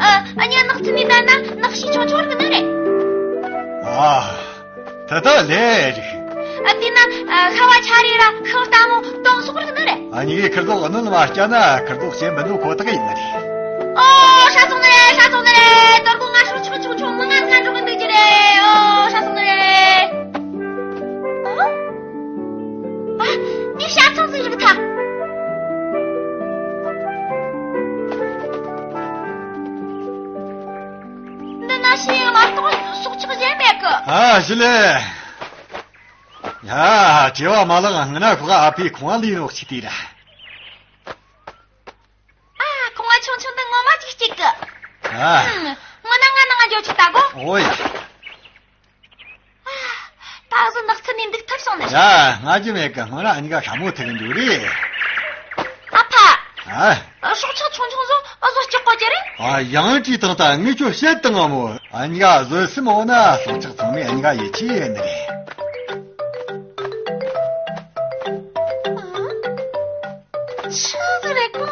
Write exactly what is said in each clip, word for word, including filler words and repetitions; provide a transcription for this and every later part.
ཨ་ཨ་ཉི་ནགས་ཚལ་ནས་བསྡད་ན་ནགས་ཤིང་ཆུང་ཆུང་རིག་ནི་རེད། ཨ། ད་ལྟ་ལས་རིག་ཨ་དེས་ན་ཨ་ཤ་བ་ཆ་རེ་ར་ཤིང་རྟ་མོ་དོམ་སོགས་རིག་ནི་རེད། ཨ་ཉི་གིས་ཁིར་ཚོ་གནོད་མ་བསྐྱལ་ན་ཁིར་ཚོ་སྐྱེ་མི་འདུག་ཁོ་ཐག་ཡིན་ནི་རེད། ཨོ་ཧྲ་སོང་ནི་རེད། ཧྲ་སོང་ནི་རེད། དོ་དགོང་ང་སྲོག་ཆགས་ཆུང་ཆུང་མི་ང་ང་འགྲོ་གི་འདུག་རྒྱུ་རེད། ཨོ་ཧྲ་སོང་ནི་རེད། ཨ། ཨ། ངས་ཤ་ཚང་ཟིག་རིག་ཐལ། འདི་ན་ཤི་ཡང་མ་གཏོགས་སྲོག་ཆགས་གཞན་མེད་གི། ཨ་ཞི་ལེ། ཡ། བྲེལ་བ་མ་ལངས། སྔ་ན་ཁོ་ག་ཨ་ཕས་ཁོང་ལ་ཡིན་ནོག་ཅིག་དེ་ར། ཨ། ཁོང་ང་ཆུང་ཆུང་འདི་ངོ་མ་ཅིག་གཅིག་གི། ཨ། ཨུམ། སྔོན་ན་ང་ནང་ང་འགྱོ་ཆོག་ད་གོ། ཨོ་ཡ། ད་གཟོད་ནགས་ཚལ་ནས་འདུག་ཐུབ་སོང་ནི། ཡ། སྔ་རྒྱུ་མེད་གི། སྔོན་ལ་ཨ་ཉི་ག་ཤ་མོ་ཐུག་གི་འདུག་རེད། ཨ་ཕ། ཨ། སྲོག་ཆགས་ཆུང་ཆུང་ཚོ་ཨ་ཟོ་སྐྱོ་གོ་ཅི་རེད། ཨ། ཡང་ཅིག་དང་ད་ངས་ཁྱོད་བཤད་དང་ང་མོ། ཨ་ཉི་ག་ཟོས་སེམས་འོ་ན་སྲོག་ཆགས་ཚང་མས་ཨ་ཉི་ག་ཡིད་ཆེས་ཡེད་ནི་རེད། ཆི་ཟིག་རེད་གོ།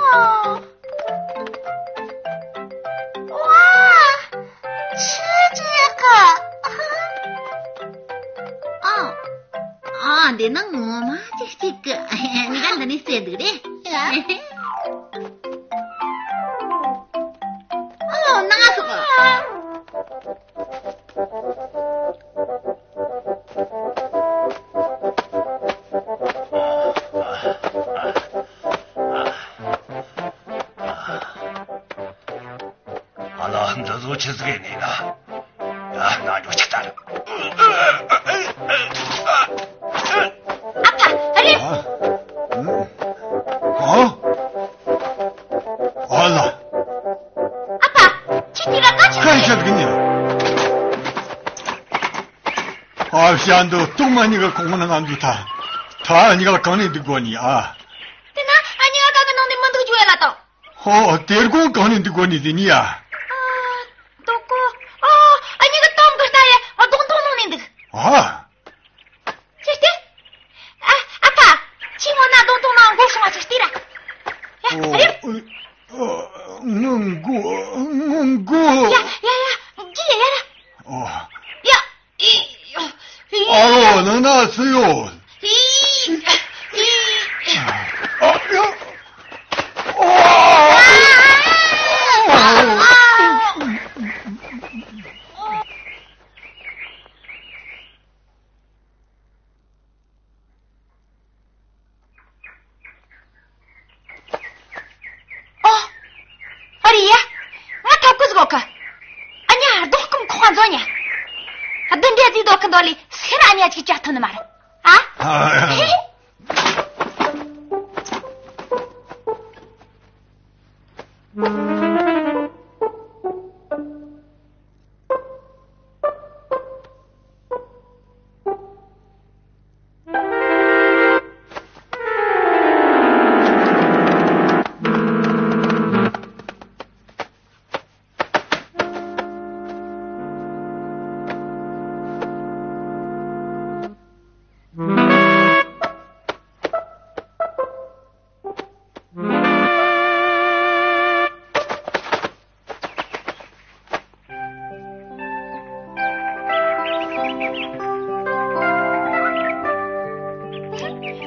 ཝ། ཆི་ཅི་ཡག་ག་ཨ། ཨ། འདི་ནང་ངོ་མ་ཅིག་གཅིག་གི། ཉི་ག་འདི་ནས་བསད་འདུག་རེད། ཡ། ཨོ་ནང་ང་སོགས། ཨ་ལ། འདི་ཚོ་ཆི་ཟིག་ཡིན་ན། ཡ། ང་འགྱོ་ཆི་ལྟར། ཨ་ཕ། ཨ་རེ། ཨ། ཨ། ཨ་ལ། ཨ་ཕ། ཁྱེད་ཀྱིས་ར་ཀ་ཆི། ཁ་ཤ་གི་ནི། ཨ་ཤ་འདི་ལྟོགས་མ་ཉི་ག་ཁོང་ན་ང་འདུག་ཐ། ཐ་ཉི་ག་གང་ནས་འདུག་གོ་ནི་ཨ། དེ་ན་ཨ་ཉི་ག་ག་གི་ནང་ནས་མི་འདུག་ཅུ་ཡ་ལ་དང་། ཧོ། དེ་དགོང་གང་ནས་འདུག་གོ་ནི་དེ་ནི་ཡ། ཨ། དོ་གོ། ཨོ། ཨ་ཉི་གི་དོམ་གི་རྟ་རེ་ཨ་གདོང་ཐོག་ནང་ནས་འདུག་ཨ། ཅི་སྟེ། ཨ། ཨ་ཕ། ཁྱི་ངོ་ན་གདོང་ཐོག་ནང་མགོ་སོང་བ་ཅི་སྟེ་ར། ཡ། ཨོ། ཨ་རེ། ཨ། ངུ་མགོ། ངུ་མགོ། ཡ་ཡ་ཡ། གི་ཡ་ཡ་ར། ཨོ། ཡ། ཨི། ཨི། ཨ་རོ། ནང་ན་སུ་ཡོད། ཨི། ཨི། ཨ། ཡ། ཨོ། ཨ། ཨོ། ཨ་རེ་ཡ། ང་ཐབས་ཀུ་ཟིག་གོ་གི། ཨ་ཉ་རྡོ་སྐམ་ཁོག་འཛོ་ཉ། བདུན་འདྲེ་རྫིས་རྡོ་ཁི་འདོ་ལི་སེ་ར་ཨ་ཉ་ཅིག་བཅའ་ཐུབ་ནི་མ་རེད། ཨ། ཨ།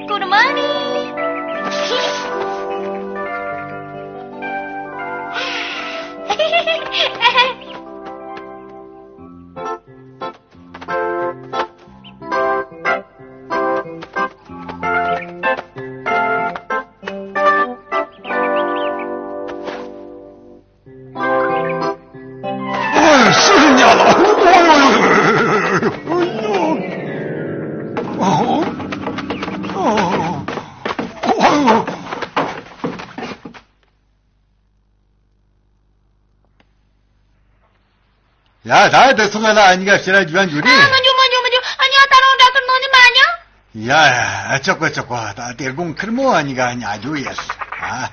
Good morning. ཡ། ད་དེ་ཚོ་ལ་ཨ་ཉི་ག་ཕྱིར་ར་རྒྱུག་འགྱོ་ནི། ཨ། མ་འགྱོ་མ་འགྱོ་མ་འགྱོ། ཨ་ཉི་ག་ད་རུང་ཌོག་ཊར་ནང་ནས་མ་ཉ། ཡ་ཡ། ཨ། ཆོག་གི་ཆོག་གི། ད་དེ་དགོང་ཁེར་མོ་ཨ་ཉི་ག་ཉ་རྒྱུ་ཡིན། ཨ།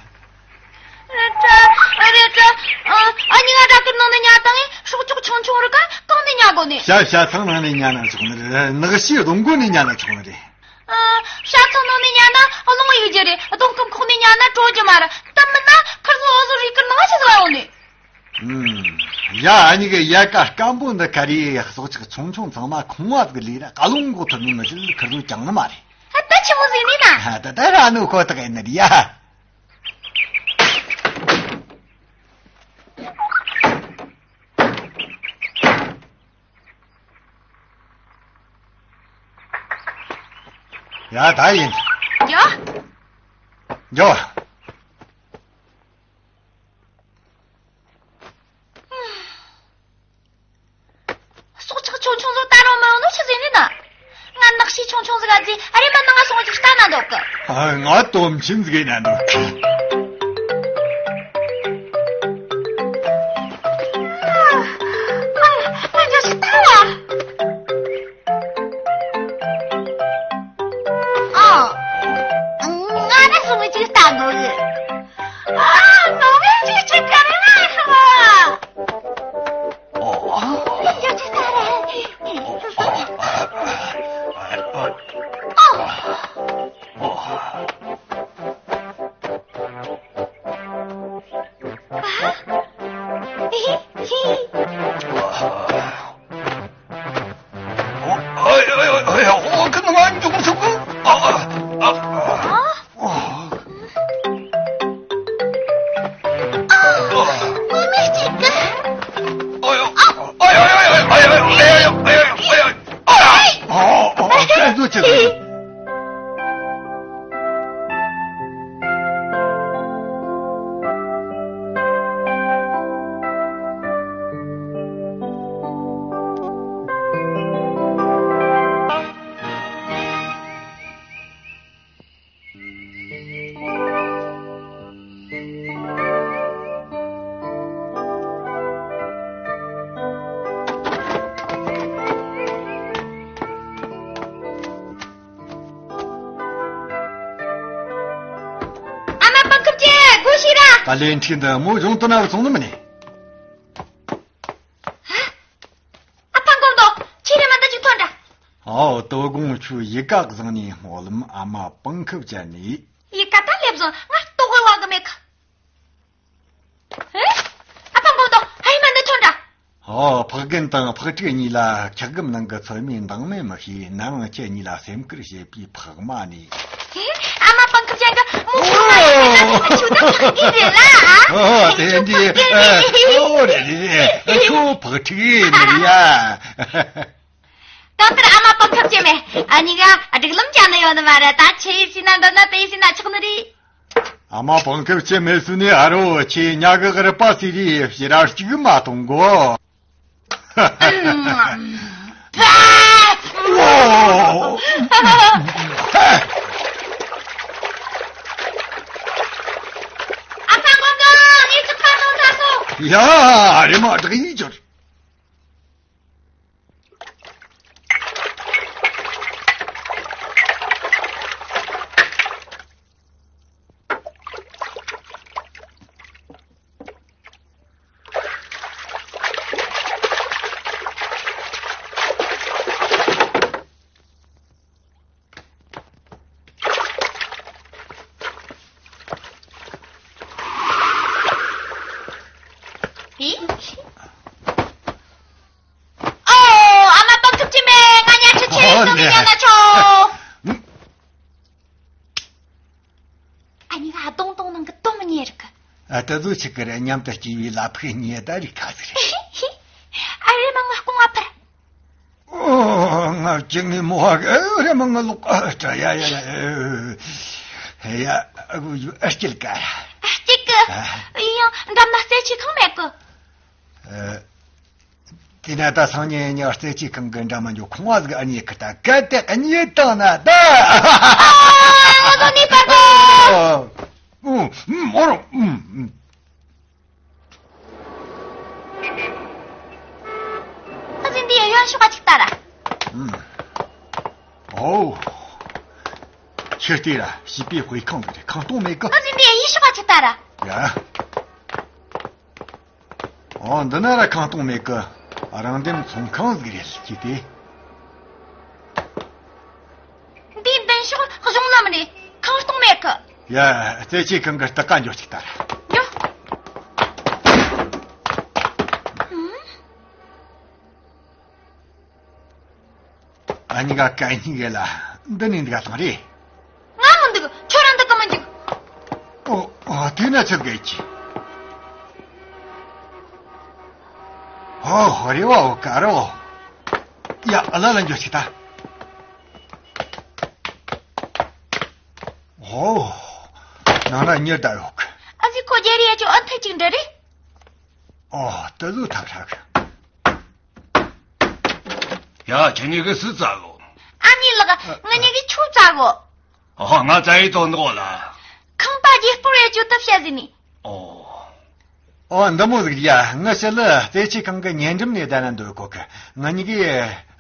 རེད་དྲ། རེད་དྲ། ཨ། ཨ་ཉི་ག་ཌོག་ཊར་ནང་ནས་ཉ་བཏང་ངས་སྲོག་ཆགས་ཆུང་ཆུང་རིགས་ག་གང་ནས་ཉ་དགོ་ནི། ཤ་ཤ་ཚང་ནང་ནས་ཉ་ན་ཆོག་ནི་རེད། ནགས་ཤིང་རྡོ་མགོ་ནས་ཉ་ན་ཆོག་ནི་རེད། ཨ། ཤ་ཚང་ནང་ནས་ཉ་ན་རླུང་གཡུག་རྒྱུ་རེད། རྡོ་སྐམ་ཁོག་ནས་ཉ་ན་དྲོ་རྒྱུ་མ་རེད། ད་མིན་ན་ཁིར་ཚོ་འུ་ཟོ་རུས་ཁུར་ནང་ཆི་ཟིག་ལ་ཡོང་ནི། ཨུམ། ཡ། ཨ་ནི་གི་ཡལ་ག་སྐམ་པོ་འདི་ཁ་རི་སྲོག་ཆགས་ཆུང་ཆུང་ཚང་མ་ཁང་བ་ཟིག་ལས་ར་ཀ་ལོང་གོ་ཐུབ་ནི་མི་ཤེས། ཁུར་ཚོ་ཅང་ནི་མ་རེད། ཧ། ད་ཆི་མོ་ཟིག་ནི་ན། ཧ། ད་ད་ར་ནུ་ཁོ་ཐག་ཡིན་ནི་རེད་ཡ། ཡ། ད་ཡིན། ཡ། ཡ། སྲོག་ཆགས་ཆུང་ཆུང་ཟིག་ལྟ་རུ་མི་འོང་ནོ་ཆི་ཟིག་ནི་ན། ང་ནག་ཤི་ཆུང་ཆུང་ཟིག་ག་ཟིག་ཨ་རེ་མ་ནང་ང་སོང་ཅིག་ལྟ་ན་འདོད་གི། ཨ། ང་དོམ་ཆེན་ཟིག་ཡིན་ན་འདོད་གི། ཨ། ཨ། ཨ། ཅི་ལྟ་བ། ཨ། ང་ནི་སུ་མི་ཅིག་ལྟ་འདོད་གི། ཨ། ནོ་མི་ཅིག་ཅིག་ག་རེ་ན་ཤི་བ། ཨ། ཅི་ཅི་ལྟ་རེད། ཨ། ཨ་མ་པང་ཁུབ་ཅན་སྒོ་ཕྱེ་ར། ད་ལན་ཁྲིག་འདི་མོ་གཞུང་དུ་ན་བཙོང་ནི་མིན་ནི། ཨ་ཕ་མགོ་མདོག་ཁྱེད་རེ་མ་འདི་ཅིག་ཐོན་དྲ། ཨའོ། དོ་དགོང་ཁྱོད་ཡི་ག་བཟང་ནས་སྨོ་ལམ། ཨ་མ་པང་ཁུབ་ཅན་ནས། ཡི་ག་ད་ལེབ་བཟང་ང་ལྟོ་གོས་ལག་གི་མེད་གི། ཨེ། ཨ་ཕ་མགོ་མདོག་ཨ་ཡེ་མ་འདི་ཐོན་དྲ། ཨོ། ཕག་རྒན་དང་ཕག་ཕྲུག་གཉིས་ལ་འཁྱག་སྒམ་ནང་གི་ཚོད་མའི་འདང་མེད་མི་ཤེས། ནམ་ཁྱེད་གཉིས་ལ་སེམས་ཁུར་བྱེད་པའི་ཕག་མ་ནི། ཨ་མ་པང་ཁུབ་ཅན་གྱི་མོ་ཁྱོད་ད་ཕག་རྒན་རེད་ལ། ཨོ། དེ་འདི། ཨོ། རེད་རེད་རེད། ཁྱོད་ཕག་ཕྲུག་ཡིན་ནི་ཡ། ད་ལྟར་ཨ་མ་པང་ཁུབ་ཅན་མེད། ཨ་ནི་ག་སྒྲིག་ལམ་ཅན་ནི་ཡོད་ནི་མ་རེད། ད་ཆི་ཡི་སྲིད་ན་འདོད་ན་དེ་ཡི་སྲིད་ན་ཆགས་ནི་རེད། ཨ་མ་པང་ཁུབ་ཅན་མེད་སུ་ནི་ཨ་རོ་ཁྱེད་ཉ་གི་རི་པ་སི་རི་ཕྱི་ར་གཅིག་མ་གཏོང་གོ། ཨོ། ཨ་ཕ་མགོ་མདོག་ངས་ཅིག་ཕར་གཏོང་ད་སོ། ཡ། རེ་མ་བསྒྲགས་ཡིན་ཅོར། ཨོ། ཨ་མ་པང་ཁུབ་ཅན་མེད། ང་ཉལ་ཁྲི་ཆེ་ཨོ་སོང་ནི་ཉལ་ན་ཆོག་ཨ་ནི་ང་སྡོང་དོང་ནང་གི་དོམ་ཉལ་རིག་གི། ཨ། ད་གཟོད་ཆི་གི་རེད། མཉམ་དུ་སྐྱེས་པའི་ལ་ཕུག་ཉལ་ད་རིག་ག་ཟེར། ཨ་རེ་མ་ང་སྐུང་བ་ཕར། ཨོ། ང་ཅི་ངའི་མོ་ཧ་གི། ཨེ། རེ་མ་ང་ལོག་ཨ་ཏྲ་ཡ་ཡ་ཡ། ཡ། ཨ་སྐྱིད་ག་ར། ཨ་སྐྱིད་གི། ཨ། ཡང་འགྲམ་ན་རྩེ་ཆེ་ཁང་མེད་གི། ཨ། དེ་ན་ད་སང་ཉིན་ཉག་རྩེ་ཆེ་ཁང་གི་འགྲམ་མ་འཇོག་ཁང་བ་ཟིག་ཨ་ནི་ཁི་ད་གལ་ཏེ་གཉིད་བཏང་ན་ད། ཨ། ང་ཚོ་ནི་པར་གོ། ཨུ། ཨུ། མོ་རོ། ཨུ། ཨུ། ཨ་ཟིན་དེ་ཡོན་ཤོག་ག་ཅིག་ལྟ་ར། ཨུ། ཨོ། ཁྱེད་ལྟོས་ར། བྱིས་པའི་དཔེ་ཁང་ཟིག་རེད། ཁང་སྟོང་མེད་གི། ཨ་ཟིན་དེ་ཡི་ཤོག་ག་ཅིག་ལྟ་ར། ཡ། ཨོ། འདི་ན་ར་ཁང་སྟོང་མེད་གི། རང་འདེམས་ཚོང་ཁང་ཟིག་རེད། ཁྱེད་ལྟོས། འདི་མདུན་ཤོག་གཞུང་ལམ་རེད། ཁང་སྟོང་མེད་གི། ཡ། རྩེ་ཆེ་ཁང་གི་སྟག་ཀ་འཇོག་ཅིག་ལྟ་ར། འཇོག་ཨ་ནི་ག་ག་ནི་ག་ལ། འདི་ནི་འདི་ག་དང་རེད། ང་མི་འདུག་ཁྱོད་རང་འདི་ག་མི་འཇུག་ཨོ་ཨོ། དེ་ན་ཆི་གེ་ཅི། ཨོ་ཧོ་རེ་བ་ཨོ་ཀ་རོ། ཡ་ཨ་ལ་ལ་འཇོ་ཞིག་ད། ཨོ། ནང་ན་ཉེར་ད་ཡོད་གི། ཨ་ཟི་ཁོ་རྒྱལ་རི་ཡ་ཅོ་ཨ་མཐའ་གཅིག་འདྲ་རེད། ཨོ་ཏི་ལུ་ཐབ་ཧྲག་ཡ་ཁྱེད་གཉིས་ཀྱི་སུ་བཙལ་གོ། ཨ་མྱེས་ལགས་ང་གཉིས་ཀྱི་ཁྱོད་བཙལ་གོ། ཨོ་ང་བཙལ་ཡི་དོན་དག་ལ། ཁང་པ་རྒྱལ་པོར་ཡ་ཅོ་ཐབ་བྱ་ཟིན་ནི། ཨོ། ཨོ་འདི་མོ་ཟིག་ཡ། ངི་ཕྱི་ལ་རྩེ་ཆུ་ཁང་གི་ཉེ་འགྲམ་ནས་བསྡད་ན་འདོད་གོ་གི། ང་གཉིས་ཀྱི་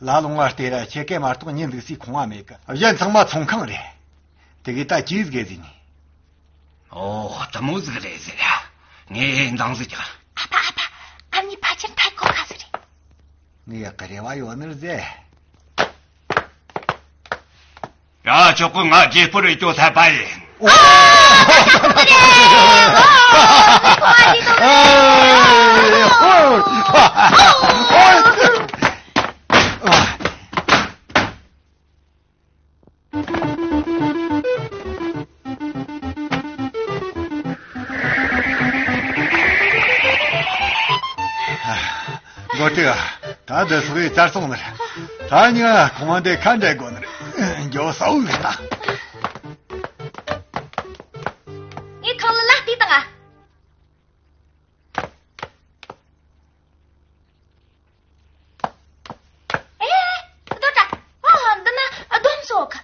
ལ་ལུང་བ་སྟེ་ར་ཁྱེད་ཀས་མ་གཏོགས་ཉིན་ཟིག་སི་ཁོང་བ་མེད་གི། གཞན་ཚང་མ་ཚོང་ཁང་རེད། དེ་གི་ད་ཅིས་གེ་ཟིན་ནི། ཨོ་དེ་མོ་ཟིག་རེད་ཟེར་ཡ། ངས་འདང་ཟིག་རྒྱག་ཨ་ཕ་ཨ་ཕ། ཨ་མྱེས་ཕལ་ཆེར་ཐད་གོ་ཁ་ཟིག་རེད། ངས་ཡག་གི་རེ་བ་ཡོད་ནི་རེད་ཟེ། ཡ་ཆོག་གི། ང་རྒྱལ་པོར་སྐྱོ་ཐལ་པ་ཡིན། ཨོ། མགོ་ཏི་ཨ། ད་འདི་སོག་ཡི་བཙལ་སོང་ནི་རེད། ད་ཉིན་ཁོང་འདི་ཁ་འབྲལ་དགོས་ནི་རེད། འགྱོ་ས་འུག་ལ་ད། ངས་ཁང་ལ་ལ་བལྟས་དང་ཨ། ཨེ། རྡོ་བྲ། ཨ་འདི་ན་སྡོམ་སོག་ཨ་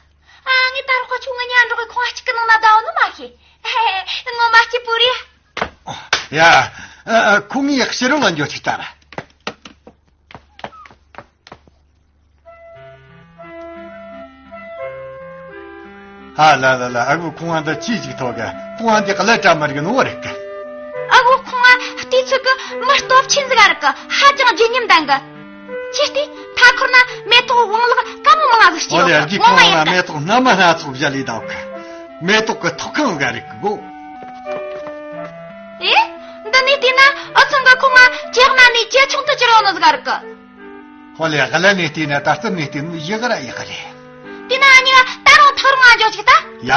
ངས་ད་རོགས་ཁ་ཆུ་ང་ཉ་འགྲོགས་ཁོང་ཨ་གཅིག་གི་ནང་ན་ད་འོ་ནི་མ་ཤེས། ངོ་མ་སྐྱིད་པོ་རེད། ཡ། ཨ་ཨ་ཁོང་ངའི་ཕྱི་རོལ་ལ་འགྱོ་ཅིག་ལྟ་ར། ཨ་ལ་ལ་ལ། ཨ་ཁུ་ཁོང་ཨ་འདི་ཅི་ཞིག་ཐོག་ག་ཁོང་ཨ་འདི་ག་ལ་བཀྲ་མ་རིག་ནོ་རེད་ག་ཨ་ཁུ་ཁོང་ཨ་དུས་ཚོད་གི་མི་སྟོབས་ཆེན་ཟིག་ག་རིག་གི་ཧ་ཅང་བརྗིད་ཉམས་ལྡན་གི་ཅི་སྟེ་མཐའ་འཁོར་ན་མེ་ཏོག་བང་ལག་སྐམ་མོ་མང་ཟིག་སྐྱེས་ཡོད་གི་ངོ་མ་ཡག་གི་མེ་ཏོག་སྣ་མ་སྣ་ཚོགས་བཞད་ལས་དང་གི་མེ་ཏོག་གི་ཐོག་ཁང་ཟིག་ག་རིག་གི་གོ་ཨེ། འདི་ནས་བལྟས་ན་ཨུ་ཚང་གི་ཁོང་ང་ཇེ་དམའ་ནས་ཇེ་ཆུང་དུ་གྱུར་ཡོང་ནི་ཟིག་ག་རིག་གི་ཧོ་ལེ་ག་ལ་ནས་བལྟས་ན་ད་རྩིབ་ནས་བལྟས་ན་ཡི་ག་ར་ཡི་ག་རེད། དེ་ན་ཨ་ཉི་ད་རུང་ཐག་རིང་ང་འཇོག་ཅིག་ད། ཡ། ཨ་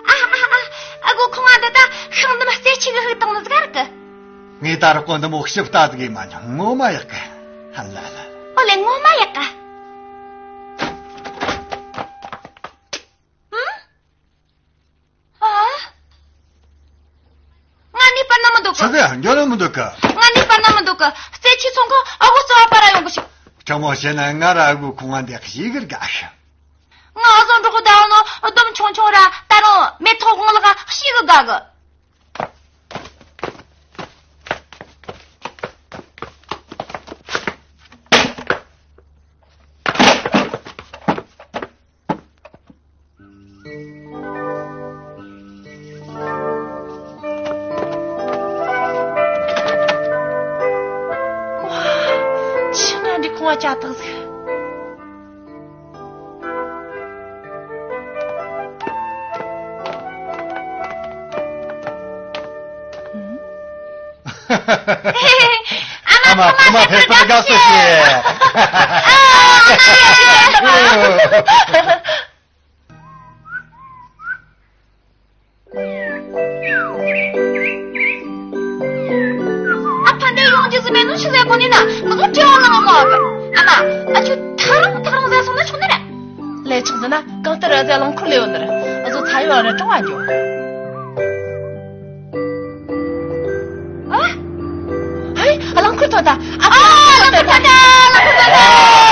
ཨ་ཨ། ཨ་ཁུ་ཁོང་ང་འདི་ད་ཤིང་འདི་མ་རྩེ་ཆུ་གི་ཧུག་བཏང་ནི་ཟིག་ག་རིག་གི་ངས་ད་རུང་ཁོ་འདི་མོ་ཞིབ་ལྟ་ཟིག་ཡིན་མ་མྱོང་ངོ་མ་ཡག་གི་ཧ་ལ་ལ། ཨོ་ལེ་ངོ་མ་ཡག་གི་ཨ། ང་གཉིས་པར་ན་མི་འདུག་གི་ཆི་ཟེར་འགྱོ་ན་མི་འདུག་གི་ང་གཉིས་པར་ན་མི་འདུག་གི་རྩེ་ཆུ་ཚོང་ཁང་ཨ་ཁུ་རྩ་བ་པ་ར་ཡོང་གི་ཞིག་དྲང་མོ་བཤད་ན་ང་ར་ཨ་ཁུ་ཁོང་ང་འདི་ཞིག་གི་དགའ་ཤི་ང་ཨ་ཟོ་འགྲོ་གི་ད་ནོ་སྡོམ་ཆུང་ཆུང་ར་ད་རུང་མེ་ཐོག་དབང་ལག་ཞིག་གི་དགའ་གི་ཆི་ང་འདི་ཁོང་བ་ཅག་ཐག་ཟིག་ཨ་མ་ཁོ་མ་ཕེབས་པར་དགའ་བསུ་ཞུ། ཨ་ཕ་འདི་ཡོང་རྒྱུ་ཟིག་མེད་ནོ་ཆི་ཟེར་གོ་ནི་ན་ང་ཚོ་བྲེལ་བ་ལངས་མ་གི་ཨ་མ་ཨ་ཆུ་ཐག་རིང་ཐག་རིང་ཟ་སོང་ན་ཆོག་ནི་རེད། ལས་ཆོག་ཟེར་ན་གང་ལྟར་ཨ་ཟེ་རླངས་འཁོར་ལས་ཡོད་ནི་རེད། ཨ་ཚོ་ཚ་ཡོད་རེད་གྲོང་བ་འགྱོ། ཨ། ཧེ། རླངས་འཁོར་ཐོན་ཐལ། ཨ་ཕ། རླངས་འཁོར་ཐོན་ཐལ། རླངས་འཁོར་ཐོན་ཐལ།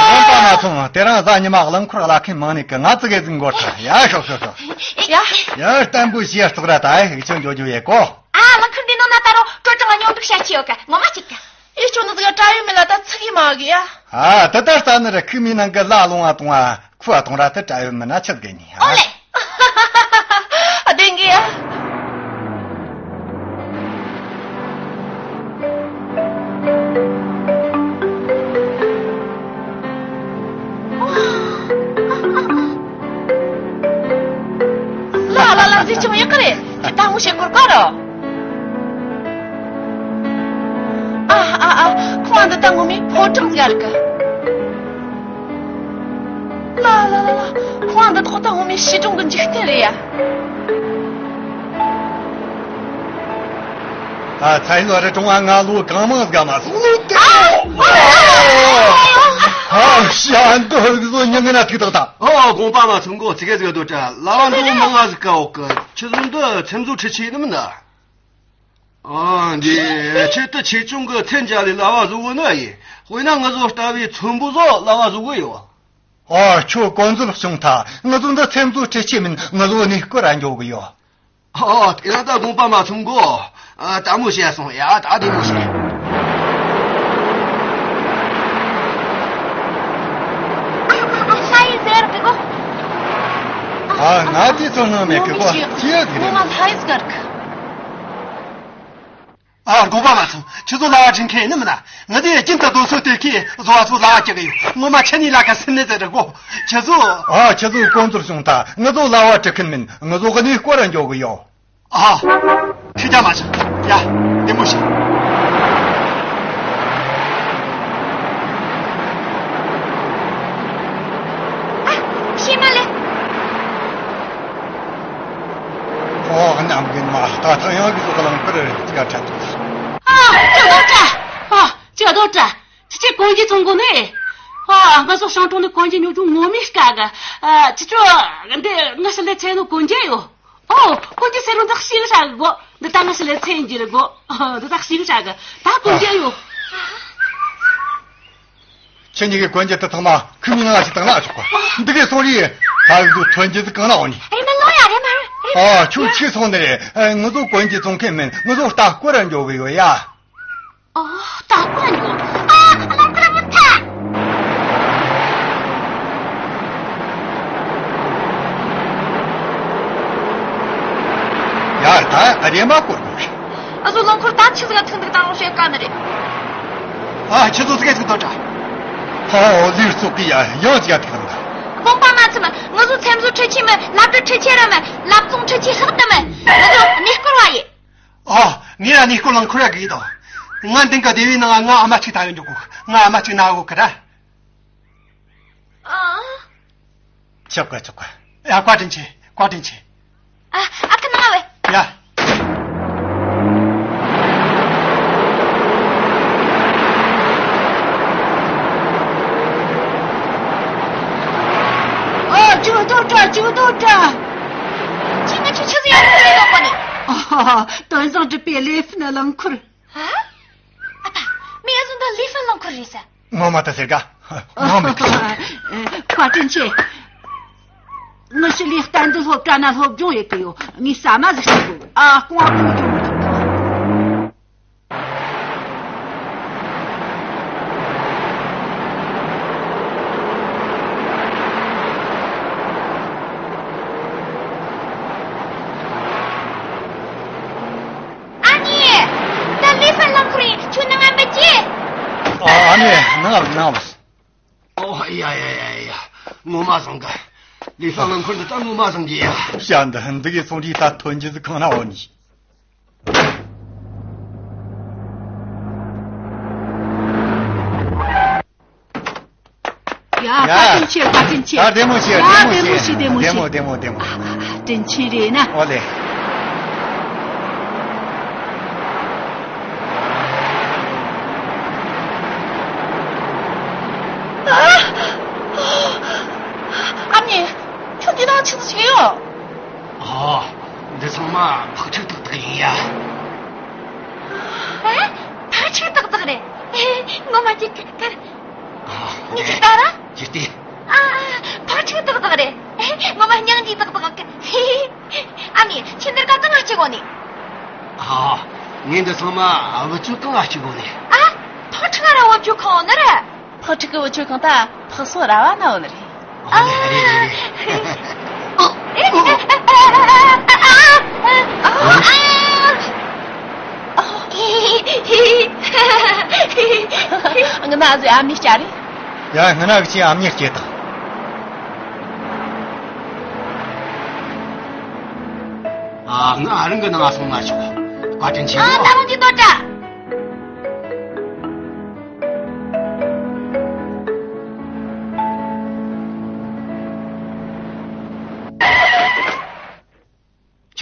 ཨ། དགོངས་པ་མ་ཚོམས། དེ་རིང་གཟའ་ཉི་མ་རླངས་འཁོར་གླ་མཁན་མང་ནི་གི་ང་ཙི་གེ་ཟིག་འགོར་ཐལ། ཡ་ཤོག་ཤོག་ཤོག་ཡ། ཡ་བརྟན་པོ་ཞེ་ལྟོགས་ར་ད་ཧིག་ཆང་འགྱོ་རྒྱུ་ཡེ་གོ་ཨ། རླངས་འཁོར་འདི་ནང་ན་ད་རུང་དྲོ་གྲང་སྙོན་འདུག་བྱ་ཆེ་ཡོད་ག་ངོ་མ་ཅིག་ག་ཨེ་ཁྱོད་ནི་ཟིག་ག་བཀྲ་ཡོད་མེད་ལ་ད་ཚིག་གི་མ་གི་ཡ། ཨ། ད་ད་ལྟ་ནི་ར་ཁུག་མའི་ནང་གི་ལ་ལོང་བ་གཏོང་བ། ཁུ་བ་གཏོང་ར་དེ་བཀྲ་ཡོད་མིན་ན་ཆི་གི་ནི། ཨོ་ལེ། བདེན་གི། ལ་ལ་ལ་ཟི་ཆི་མ་ཡག་གི་རེད། ཁྱེད་ད་ངོ་ཤེས་སྐོར་ག་རོ། ཨ་ཨ་ཨ། ཁོང་འདི་ད་ངོ་མའི་ཕོ་བྲང་ཟིག་རེད་གི། ལ་ལ་ལ་ལ། ཁོང་འདི་ཐོག་ད་ངོ་མའི་བྱིས་སྒྲུང་གི་འཇིག་རྟེན་རེད་ཡ། ཨ། ཚ་ཡིན་བ་རི་གྲོང་བ་ང་ལོ་གང་མང་ཟིག་མ་སོང་། ཨ། ཨ། ཤ་འདི་བཟོ་ཉིན་ངན་ན་ཐུག་ཐག་ད། ཨོ། དགོངས་པ་མ་ཚོམ་གོ། ཙི་གེ་ཟིག་སྡོད་དྲ། ལ་བ་འགྲོ་མང་ང་ཟིག་ག་འོག་གི་ཁྱི་ཟོ་འདི་ཚེམ་བཟོ་ཁྲི་ཆེ་ནི་མིན་ན། ཨ། འདི་ཁྱེད་དུ་ཆེ་ཆུང་གི་ཚན་རྒྱ་ལས་ལ་བ་བཟོ་གི་ནི་ཡིན། དཔེར་ན་ང་ཚོ་ལྟ་བུའི་ཚོན་པོ་ཟོ་ལ་བ་བཟོ་གི་ཡོད། ཨོ། ཁྱོད་དཀོན་མཛོད་བྱུང་ཐལ། ང་ཚོ་འདི་ཚེམ་བཟོ་ཁྲི་ཆེ་མིན། ང་ཚོ་གནས་སྐོར་ར་འགྱོ་གི་ཡོད། ཨོ། དེ་ན་ད་དགོངས་པ་མ་ཚོམ་གོ། ཨ། ལྟད་མོ་བྱས་སོང་ཡ། ད་བདེ་མོ་བྱས། ཨ། ཨ། ཨ། ས་ཡི་ཟེར་གི་གོ། ཨ། ང་དེ་ཚོ་སྣང་མེད་གི་གོ། ཅི་ཡ་དེ་རེད། ངོ་མ་ལྷ་ཡི་ཟེར་གི། ཨ། དགོངས་པ་མ་ཚོམ། ཁྱེད་ཚོ་ལ་བ་བྲིས་མཁན་ནི་མིན་ན། ང་དེ་རྒྱུན་དུ་རྡོ་སོལ་དེ་ཁའི་བཟོ་བ་ཚོ་ལ་བ་བྲིས་གི་ཡོད། ངོ་མ་ཁྱེད་གཉིས་ལ་ཁ་སེམས་ནས་ཟེར་གོ། ཁྱེད་ཚོ། ཨ། ཁྱེད་ཚོ་དཀོན་མཛོད་བྱུང་ཐལ། ང་ཚོ་ལ་བ་བྲིས་མཁན་མིན། ང་ཚོ་གནས་སྐོར་ར་འགྱོ་གི་ཡོད། ཨ། ཁྱེད་ཀྱང་མ་བྱ། ཡ། བདེ་མོ་བྱེད། ཨ། ཤེས་མ་ལེ། ཨོ། གནམ་གི་མ། ད་ཐང་ཡང་གི་ཚོ་ག་ལང་ཁར་ཅི་ག་ཁྲ་ཐུག་ཨ། ཅི་ག་དོ་ཁྲ། ཨ། ཅི་ག་དོ་ཁྲ། ཁྱེད་ཚོས་གོན་རྒྱུ་བཙོང་གོ་ནི། ཨ། ང་ཚོ་ཞང་གྲོང་ནས་གོན་རྒྱུ་ཉོ་རྒྱུ་ངོ་མའི་དཀའ་གི། ཨ། ཁྱེད་ཚོ་འདི་ང་ཞིག་ལས་ཚན་ནོ་གོན་རྒྱུ་ཡོད། ཨོ། གོན་རྒྱུ་ཟེར་རུང་འདི་ཞིག་ཧྲ་གི་གོ། འདི་ད་ང་ཞིག་ལས་ཚན་གྱི་རེད་གོ། ཨ། འདི་ད་ཞིག་ཧྲ་གི། ད་གོན་རྒྱུ་ཡོད། ཁྱེད་གཉིས་ཀྱི་གོན་རྒྱུ་དེ་ཚང་མ་ཁུ་མི་ང་ཞིག་དང་ལ་ཆོག་ག་འདི་གའི་སོང་རིས་ད་གཟུགས་ཐོན་རྒྱུ་ཟིག་གང་ལ་འོང་ནི། རེད་མ་ལོ་ཡ། རེད་མ་རེད། ཨ། ཁྱོད་ཆི་སོང་ནི་རེད། ཨ། ང་ཚོ་གོན་རྒྱུ་བཙོང་མཁན་མིན། ང་ཚོ་ལྟ་སྐོར་ར་འགྱོ་གི་ཡོད་ཡ། ཨོ། ད་ཀོན་ཡོད། ཨ། རླངས་འཁོར་མི་ཐ། ཡ། ད་རེམ་མ་སྐོར་དགོས་རེད། ཨ་ཚོ་རླངས་འཁོར་ད་ཆི་ཟིག་ཐུག་འདུག་ད་རུང་བཤད་དཀའ་ནི་རེད། ཨ། ཁྱེད་ཚོ་ཟིག་ཐུག་དོ་ད། ཧོ། ལུས་སོགས་ཀྱི་ཡ་ཡང་ཅི་ཡ་ཐུག་དང་ད། དགོངས་པ་མ་ཚོམ། ང་ཚོ་ཚེམ་བཟོ་ཁྲི་ཆེ་མིན། ལབ་དྲི་ཁྲི་ཆེ་ར་མིན། ལབ་བཙོང་ཁྲི་ཆེ་ལྷག་ཏུ་མིན། ང་ཚོ་གནས་སྐོར་བ་ཡིན། ཨོ། ངས་ཡང་གནས་སྐོར་རླངས་འཁོར་ཡག་གི་དང་། ང་འདི་ག་སྡེ་བའི་ནང་ང་ཨ་མ་གཅིག་ཐག་ཡོད་འགྲོ་གོ། ང་ཨ་མ་གཅིག་ན་གོ་གི་ར། ཨ། ཆོག་ག་ཆོག་ག་ཡ། བཀའ་དྲིན་ཆེ། བཀའ་དྲིན་ཆེ། ཨ། ཨ་ཁུ་ནང་བས། ཡ། ཨ། ཅིག་ཏོ་ཏྲ། ཅིག་ཏོ་ཏྲ། ཁྱེད་ང་ཆུ་ཆུ་ཟིག་ཡར་འགྲོ་ཡོད་པ་ནི། ཨ། དོན་བཟང་སྒྲུབ་པའི་ལེ་ཕུ་ན་རླངས་འཁོར། ཨ། ཨ་ད། མི་ཡ་ཟུང་ད་ལི་ཧྥན་རླངས་འཁོར་རེད་ས། ངོ་མ་ད་ཟེར་ག་ངོ་མི་ཐུག་བཀའ་དྲིན་ཆེ། ངི་ཞི་ལི་གཏན་དུ་སློབ་གྲྭ་ན་སློབ་སྦྱོང་ཡེ་གི་ཡོད། ངི་ཟ་མ་ཟིག་ཤེས་དགོས། ཨ། རྐང་བ་ཁོ་སྦྱོང་མི་ཐུབ་ཐོག་ཨ་ནེ། ད་ལི་ཧྥན་རླངས་འཁོར་ཡིན། ཁྱོད་ནང་ང་མི་སྐྱེ། ཨ། ཨ་ནེ། ནང་ང་ནང་ང་། ཨོ་ཡ་ཡ་ཡ་ཡ། ངོ་མ་བཟང་གི། ལི་ཧྥན་རླངས་འཁོར་འདི་ད་ངོ་མ་བཟང་གི་ཡ། ཤ་འདི་འདི་གི་ཚོང་འདི་ད་ཐོན་རྒྱུ་ཟིག་གང་ན་འོ་ནི། ཡ། བཀའ་དྲིན་ཆེ། བཀའ་དྲིན་ཆེ། ཡ། བདེ་མོ་བྱེད། ཡ། བདེ་མོ་བྱེད། བདེ་མོ་བྱེད། བདེ་མོ་བདེ་མོ་བདེ་མོ། ཨ། ཨ། ཨ། དྲིན་ཆེན་རེད་ན། ཨོ་ལེ། ཨ་མྱེས། ཁྱོད་འདི་ནང་ཆི་ཟིག་བྱེད་ཡོད། ཨ། འདི་ཚང་མ་ཕག་ཕྲུག་ཏག་ཏག་ཡིན་ཡ། ཨ། ཕག་ཕྲུག་ཏག་ཏག་རེད། ངོ་མ་ཅིག་ཁར། ཨ། ངས་ཅིག་ལྟ་ར། ཅི་སྟེ། ཨ། ཕག་ཕྲུག་ཏག་ཏག་རེད། ངོ་མ་སྙིང་རྗེ་ཏག་ཏག་གི། ཨ་མྱེས། ཁྱེད་འདིར་ག་གང་ང་སྐྱེ་གོ་ནི། ཨ། ངས་འདི་ཚང་མ་བུ་ཆུ་གང་ང་སྐྱེ་གོ་ནི། ཨ། ཕག་ཕྲུག་ར་བུ་ཆུ་གང་ནི་རེད། ཕག་ཕྲུག་གི་བུ་ཆུ་གང་ད་ཕག་སོ་ར་བ་ན་འོ་ནི་རེད། ཨ། རེད་རེད་རེད། ང་ན་ཟོས་ཨ་མྱེས་སྐྱེ་རེད། ཡ། ང་ན་གི་ཆེ་ཨ་མྱེས་སྐྱེ་དང་། ཨ། ང་རང་གི་ནང་སོང་མ་ཆོག་བཀའ་དྲིན་ཆེ། ཨ། ད་རུང་འདི་ལྟོ་ཏྲ།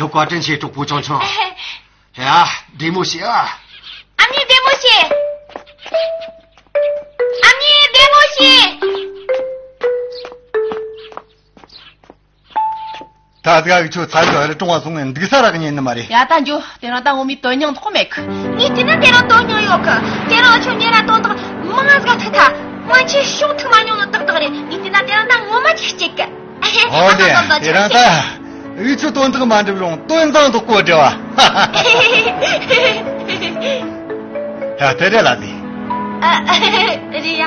ཁྱོད་བཀའ་དྲིན་ཆེ། གྲོགས་པོ་ཆུང་ཆུང་། ཡ། བདེ་མོ་བྱོས་ཨ། ཨ་མྱེས་བདེ་མོ་བྱོས། ཨ་མྱེས་བདེ་མོ་བྱོས། ད་ཟིག་གི་ཁྱོད་ཚ་གི་རི་གྲོང་བ་སོང་ངས་འདུག་ས་རག་ཉན་ནི་མ་རེད། ཡ་ད་འགྱོ། དེ་རིང་ད་ངོ་མའི་དོན་སྙིང་ཐོག་མེད་གི། ངས་བལྟས་ན་དེ་རིང་དོན་སྙིང་ཡོད་གི། དེ་རིང་ཁྱོད་ཉེ་ར་དོན་དག་མང་ང་ཟིག་ཐུག་ཐལ། སྔོན་ཆད་ཤོག་ཐུག་མ་མྱོང་ནི་ཏག་ཏག་རེད། ངས་བལྟས་ན་དེ་རིང་ད་ངོ་མ་ཅིག་སྐྱིད་གི། ཨོ་དེ་དེ་རིང་ད་འུ་ཆོ་དོན་དག་མ་འགྲུབ་རུང་དོན་དང་དོ་གོ་འབྲེལ་བ། ད་དེ་རེད་ལ་དེ། ཨ། རེད་ཡ།